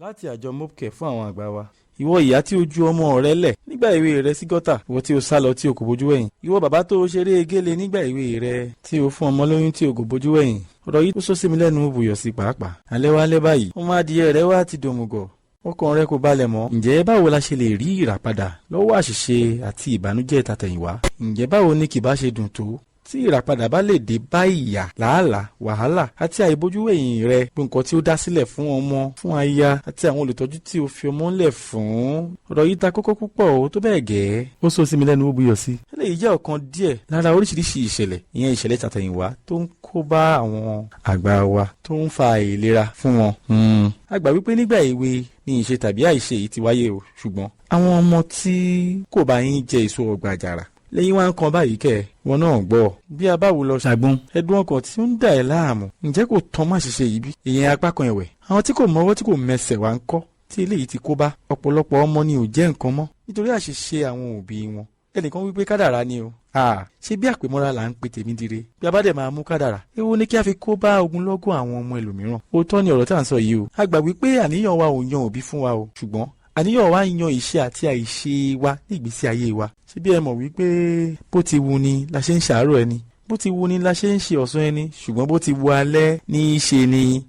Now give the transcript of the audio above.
Láti àjọ Mopcare fún àwọn àgbà wa. Ìwọ ìyá tí o ju ọmọ rẹ lẹ̀ nígbà èwe rẹ sí gọ́tà, ìwọ tí o sá lọ tí o kò bójú wẹ̀yìn. Ìwọ bàbá tó o ṣeré egéle nígbà èwe rẹ tí o fún ọmọ lóyún tí o kò bójú wẹ̀yìn. Ọ̀rọ̀ yìí ó sọ sí mi lẹ́nu, ó bùyọ̀ sí pàápàá. Alẹ́ wá lẹ́ báyìí, ọmọ adìyẹ rẹ wá ti dòmùgọ̀, ọkàn rẹ kò balẹ̀ mọ́. Ǹjẹ́ báwo la ṣe lè rí ìràpadà lọ́wọ́ àṣìṣe àti ìbànújẹ́ tàtẹ̀yìnwá? Ǹjẹ́ báwo ni kì bá ṣe dùn tó tí ìràpadà bá lè dé bá ìyà, làálàá, wàhálà àti àìbójúwẹ̀yìn rẹ, gbogbo nǹkan tí ó dá sílẹ̀ fún ọmọ, fún aya àti àwọn olùtọ́jú tí o fi ọmọ ńlẹ̀ fún? Ọ̀rọ̀ yìí ta kókó púpọ̀ ó tó bẹ́ẹ̀ gẹ́, ó sọ sí mi lẹ́nu, ó buyọ̀ sí. Eléyìí jẹ́ ọ̀kan díẹ̀ lára oríṣiríṣi ìṣẹ̀lẹ̀, ìyẹn ìṣẹ̀lẹ̀ tàtẹ̀yìnwá tó ń kó bá àwọn àgbà wa, tó ń fa àìlera fún wọn. A gbà wípé nígbà èwe ni ìṣe tàbí àìṣe yìí ti wáyé o, ṣùgbọ́n àwọn ọmọ tí kò bá yín jẹ èso ọgbà àjàrà lẹ́yìn wá ń kan báyìí kẹ́ wọn náà gbọ́. Bí a bá wò lọ ṣàgbọ́n ẹ̀dùn ọkàn tí ó ń dà ẹ́ láàmú, ǹjẹ́ kò tán má ṣiṣẹ́ yìí bí? Ìyẹn apá kan ẹ̀wẹ̀. Àwọn tí kò mọwọ́ tí kò mẹsẹ̀ wá ń kọ́ tí eléyìí ti kó bá ọ̀pọ̀lọpọ̀ ọmọ ni ò jẹ́ nǹkan mọ́ nítorí àṣìṣe àwọn òbí wọn. Ẹnìkan wípé kádàrá ni o. Ṣé bí àpèmọ́ra là ń pe tèmi dire? Bí a bá dẹ̀ máa mú kádàrá, èwo ni kí a fi kó bá ogunlọ́gọ̀ àwọn ọmọ ẹlòmíràn? Òótọ́ ni ọ̀rọ̀ tá à ń sọ yìí o. A gbà wípé àníyàn wa ò yan òbí fún wa o, ṣùgbọ́n àníyàn wa ń yan ìṣe àti àìṣe wa ní ìgbésí ayé wa. Ṣé bí ẹ mọ̀ wípé bó ti wu ni la ṣe ń ṣàárò ẹni, bó ti wu ni la ṣe ń ṣe ọ̀sán ẹni, ṣùgbọ́n bó ti wu alẹ́ ní í ṣe ni.